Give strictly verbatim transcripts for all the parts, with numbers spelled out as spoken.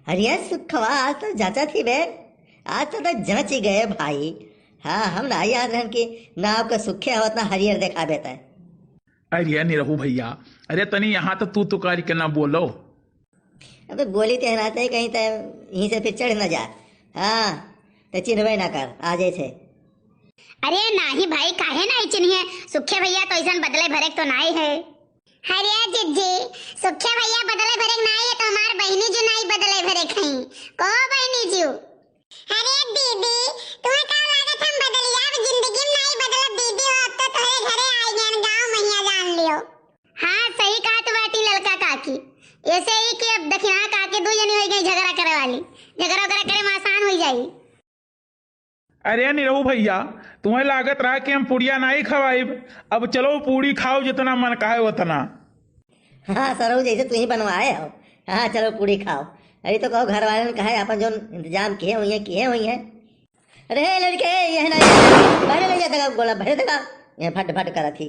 अरे सुखवा, आज तो जँचत ही बे, आज तो, तो जँच ही गए भाई। हाँ, हम ना याद रहन कि ना आपका सुखे आवत ना हरियर देखावे तय। अरे निरहू भइया, अरे तनी यहाँ तो तू तुकारी के ना बोलो। अबे बोली ते हराते कहीं ते यहीं से फिर चढ़ ना जा। हाँ, ते चिन्हबे ना कर, आ जैसे। अरे नाही भाई, काहे नाही चिन्हिए? सुखे भइया तो ऐसन बदले भरे तो नाही है। अरे जिज्जी, सुखे भइया बदले भरे नाही है तो हमार बहिनी जो नाही बदले भरे खई। को बहिनी जी? अरे दीदी, तुम्हें का लागत हम बदलिया? अब जिंदगी में नाही बदलब दीदी, हो अब तो तोहरे घरे आई गए गाँव महिया जान लियो। हाँ, सही कहा तू बाटी ललका काकी। ऐसे ही कि अब दखिना काकी दू जनी हो गई झगड़ा करे वाली, झगड़ा वगड़ा करे में आसान हो जाई। अरे निरहू भइया, तुम्हें लागत रहा कि हम पुड़िया नाही खवाइब, अब चलो पूड़ी खाओ जितना मन कहे उतना। हाँ सरऊ, जैसे तू ही बनवाए हो। हाँ चलो पूड़ी खाओ। अरे तो कहो घर वाले ने कहा अपन जो इंतजाम किए हुई है, किए हुई है। अरे हे लड़के, ये है ना, ये भरे ले जाते का गोला, भरे देगा। ये भट भट करत ही।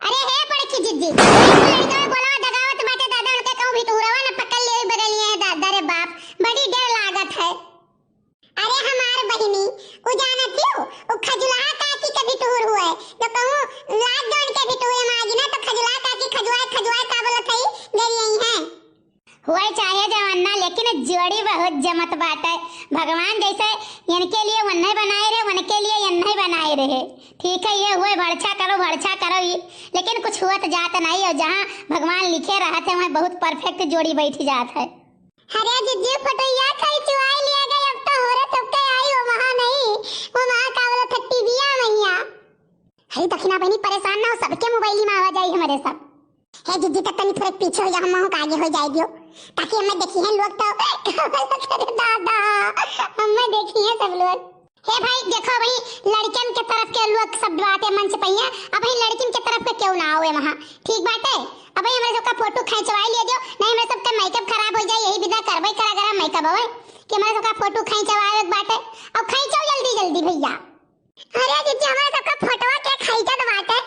अरे हे बड़की जिज्जी, लड़का बोला दगावत बाटे दादा, उनके कहूँ भी तू रवा न पकड़ ले बगलिए दादा रे बाप, बड़ी डर लागत है। अरे हमार बहिनी, उ जानत हो, उ खजुलहा काकी के भी टूर हुए, तो कहूँ लाद दो उनके भी टूर मागी ना, तो खजुलहा काकी खजुआए, खजुआए का बोलत है, गई यही है। हुए चाहे जवान ना, लेकिन जोड़ी बहुत जमत बाटे। भगवान जैसे इनके लिए वन्ने बनाए रहे, उनके लिए यन्ने बनाए रहे। ठीक है, ये हुए भड़छा करो, भड़छा करो ही, लेकिन कुछ हुआ तो जात नहीं, और जहाँ भगवान लिखे रहते हैं, वहाँ बहुत perfect जोड़ी बैठ जात है। अरे जिज्जी, फोटोया खींचवाई लिया गया, अब तो हो रे सबके आई, वो वहाँ नहीं, वो वहाँ का बोला था टीविया मैया। अरे दखिना बहिनी परेशान ना हो, सबके मोबाइल में आवा जाई हमारे सब। हे जिज्जी, तब तनी थोड़े पीछे हो जा, हम वहाँ का आगे हो जाए दियो, ताकि हमें देखी है लोग तो। अरे दादा, हमें देखी है सब लोग। हे भाई देखो भाई, लड़कियन के तरफ के लोग सब बाटे मंच पे ही है, अब ही लड़किन के तरफ के क्यों ना आवे वहाँ, ठीक बाटे। अब ही हमारे सबका फोटो खींचवाई लिया जो, नहीं हमारे सबका मेकअप खराब हो जाए, यही विदा करबे करा गरम मेकअप होवे कि हमारे सबका फोटो खींचवावे के बाटे। अब खींचो जल्दी जल्दी भइया। अरे जिज्जी, हमारे सबका फोटोवा के खींचत बाटे।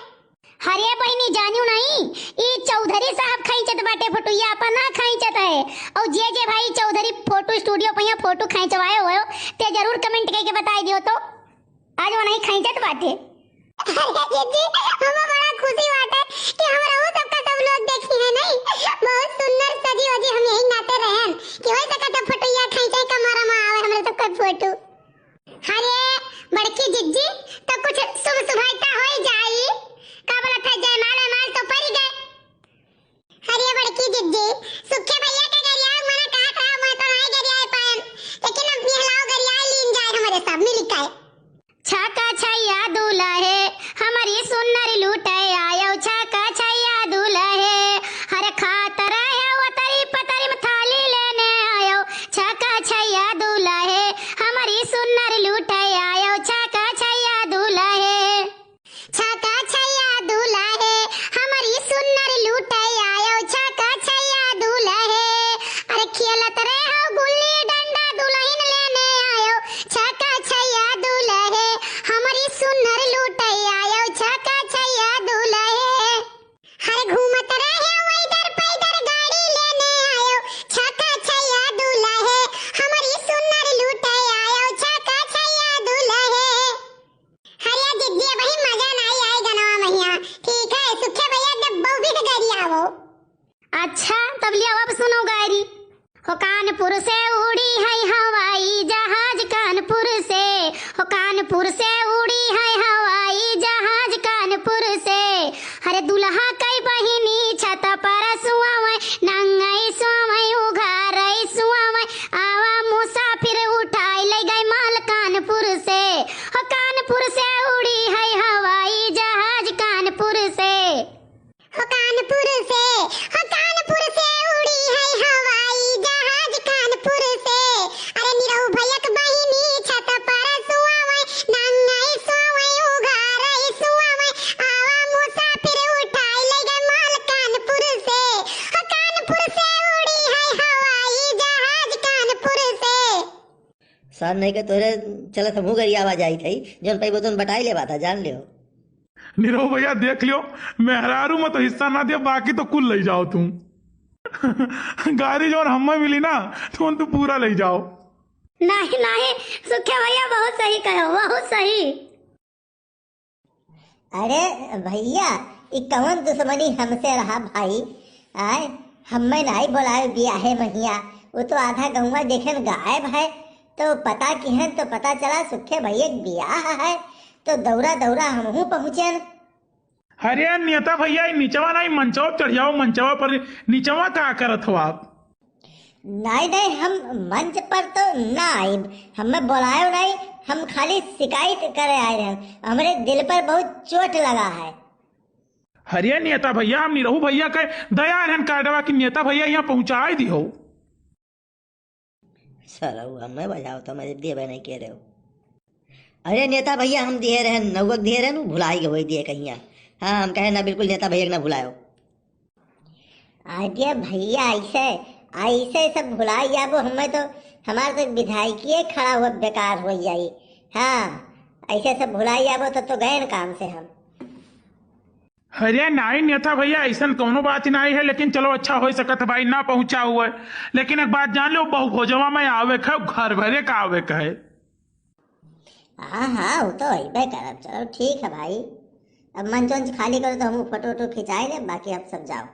अरे बहिनी जानियो नहीं, ई चौधरी साहब खींचत बाटे फोटो, ये अपन ना खींचत है। और जे जे भाई चौधरी फोटो स्टूडियो पे यहाँ फोटो खींचवाए हुए हो, ते जरूर comment करके बताई दियो तो। आज वो नहीं खींचत बाटे। अरे जिज्जी, हमें बड़ा खुशी बाटे कि हमरा वो सबका सब लोग देखी है नहीं। बहुत सुंदर सजी वजी हम यही नाते रहन कि हो सकता फोटो या खींचे कमरा में आवे हमरे सबका फोटो। अरे बड़की जिज्जी, तो कुछ शुभ शुभाइता होई जाई। का बोलत है, जयमाल वयमाल तो पड़ी गए। अरे बड़की जिज्जी, सुखे भइया के गरिया मना कहा था, मैं तो नहीं गरिया पाएन, लेकिन अब निहलाओ गरिया लीन जाए हमारे सब मिल के। छाका छैया दूल्हा है, हमारी सुन्नर लूटे आयो, छाका छैया दूल्हा है, हर खात रहे वो तरी पतरी में थाली लेने आयो, छाका छैया दूल्हा है, हमारी सुन्नर लूटे आयो, छाका छैया दूल्हा है। छाका छैया दूल्हा है, हमारी सुन्नर लूटे आयो, छाका छैया दूल्हा है। अरे खेलत रहे हो गुल्ली डंडा दुल्हन लेने आयो, छाका छैया दूल्हा है, हमारी सुन्नर लूटे आयो, छाका छैया दूल्हा है। हर घूमत रहे वैदर पैदर गाड़ी लेने आयो, छाका छैया दूल्हा है, हमारी सुन्नर लूटे आयो, छाका छैया दूल्हा है। अरे जिज्जी, अबही मजा नाई आए गनवा महिया। ठीक है, सुखे भइया डब्बो भी गरियावो। अच्छा, तब लियाओ, अब सुनो गायरी। हो कानपुर से उड़ी है हवाई जहाज कानपुर से, हो कानपुर से उड़ी है हवाई जहाज कानपुर से। अरे दुल्हा कई बहिनी छत पर सुआवे, नंगई सुआवे, उघारई सुआवे, आवा मुसाफिर उठाई ले गई माल कानपुर से। हो कानपुर से उड़ी है हवाई जहाज कानपुर से। हो कानपुर से, हो कानपुर से उड़ी है हवाई जहाज कानपुर से। अरे निरहू भइया के बहिनी छत पर सुआवे, नंगई सुआवे, उघारई सुआवे, आवा मुसाफिर उठाई ले गए माल कानपुर से। हो कानपुर से उड़ी है हवाई जहाज कानपुर से। सार नहीं के तोहरे चलत हमहू गरियावा जाइत हई, जौन पइबो तौन बटाई लेबा था, जान लियो। निरहू भइया देख लियो, मेहरारू में तो हिस्सा ना दिया, बाकी तो कुल लई जाओ तू। गारी जौन हम्मे मिली ना, तो तू पूरा लई जाओ। नाहीं, नाहीं, सुखे भइया बहुत सही कहो, बहुत सही। अरे भइया, ई कवन दुश्मनी हमसे रहा भाई? आय, हम्मे नाहीं बोलायो बियाहे महिया, वो तो आधा गउँवा देखेन गायब है, तो पता किहेन तो पता चला सुखे भइया के बियाह है, तो दौरा दौरा हमहूँ पहुँचेन। अरे नेता भइया, ई निचवा नाहीं, मंचवा पर चढ़ जाओ, मंचवा पर। निचवा का करत हो आप? नाहीं, नाहीं, हम मंच पर तो ना आइब, हमें बोलायो नाहीं, हम खाली शिकायत करे आए रहन, हमरे दिल पर बहुत चोट लगा है। अरे नेता भइया, हम निरहू भइया के दया रहन कार्डवा कि नेता भइया यहाँ पहुँचाई दिहो। सरऊ, हमें बजाओ तो हमें देबे नहीं के रहे हो। अरे नेता भइया, हम दिए रहन, नौवक दिए रहन, उ भुलाई गए, वही दिए कहिया। हाँ, हम कहे ना, बिल्कुल नेता भइया के ना भुलायो। अरे भइया, ऐसे, ऐसे सब भुलाई जाबो, हमें तो, हमार तो विधायकीय खड़ा हुआ बेकार हो जाई। हाँ, ऐसे सब भुलाई जाबो तो, तो गए न काम से हम। अरे नाहीं नेता भइया, ऐसन कौनो बात नाहीं है, लेकिन चलो अच्छा हो सकत है भाई, ना पहुँचा हुआ है। लेकिन एक बात जान लो, बहुभोजवा में आवे के है, घर भरे का आवे के है। हाँ, हाँ, वो तो अइबे करब। चलो ठीक है भाई, अब मंच उंच खाली करो तो हम फोटो वोटो खिंचाई ले, बाकी आप सब जाओ।